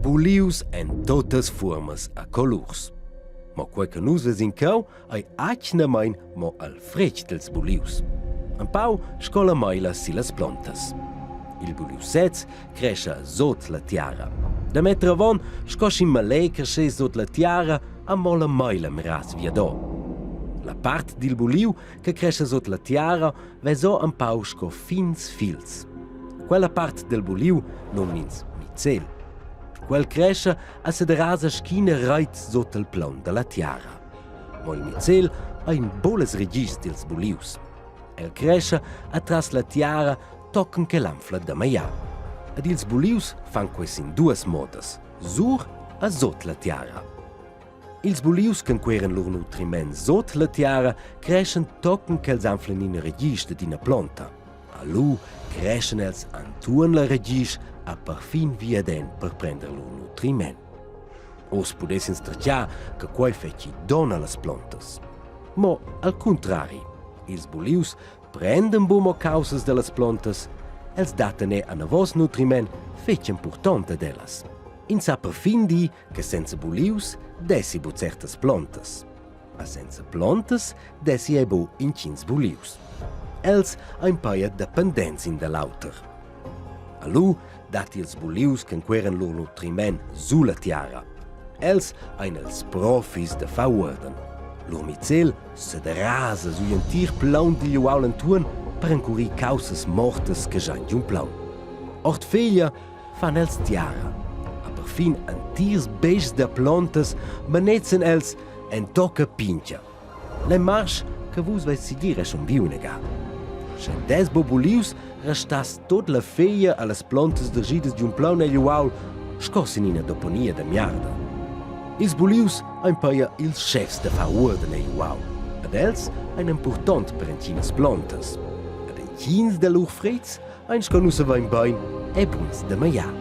Bulius en totas fuormas e colurs. Ma quei che nus vesin cheu ei atgnamein mo el fretg dils bulius. Empau sco la meila sillas plontas. Il buliu sez crescha sot la tiara. Da metter avon sco sch'in malé creschess sot la tiara a mo la meila miras viado. La part dil buliu che crescha sot la tiara veso empau sco fins fils. Quella part del buliu nomn'ins micel. Quel crescha a sederasa sc'ina reit sot il plaun dalla tiara. Mo il micel ha in bolas regis dils bulius. El crescha atras la tiara tochen che l'anfla da maiar. Ed ils bulius fan quei sin duas modas, sur e sot la tiara. Ils bulius ch'enqueran lur nutriment sot la tiara creschan tochen ch'els anflan ina ragisch dad ina plonta. A lu creschan els entuorn la ragisch a perfin viaden per prender lur nutriment. Oz pudess ins tertgar che quei fetschi donn allas plontas. Mo al cuntrari, ils bulius prendan buc mo caussas dallas plontas, els dattan er anavos nutriment fetg impurtont ad ellas. Ins sa perfin dir che senza bulius dessi bu certas plontas. A senza plontas dessi ei bu intgins bulius. Els ein peia dependents in da l'auter. A lu dat ils bulius ch'enqueran lur nutriment sulla tiara. Els ein els profis da far uorden. Lur micel sederasa sugl entir plaun digl uaul entuorn per encurir caussas mortas che giain giun plaun. Ord feglia fan els tiara. A perfin antirs beschs da plontas manezzan els en tocca pintga. La marsch che vus veis segir schon viu inaga. Sche des bubulius restass tot la feglia allas plontas dergidas giun plaun egl uaul sco sin ina deponia da miarda. Ils bulius ein peia ils chefs da far uorden egl uaul. Ad els ein impurtont per entginas plontas. Ad entgins da lur frets ein sco nus havein bein e buns da magliar.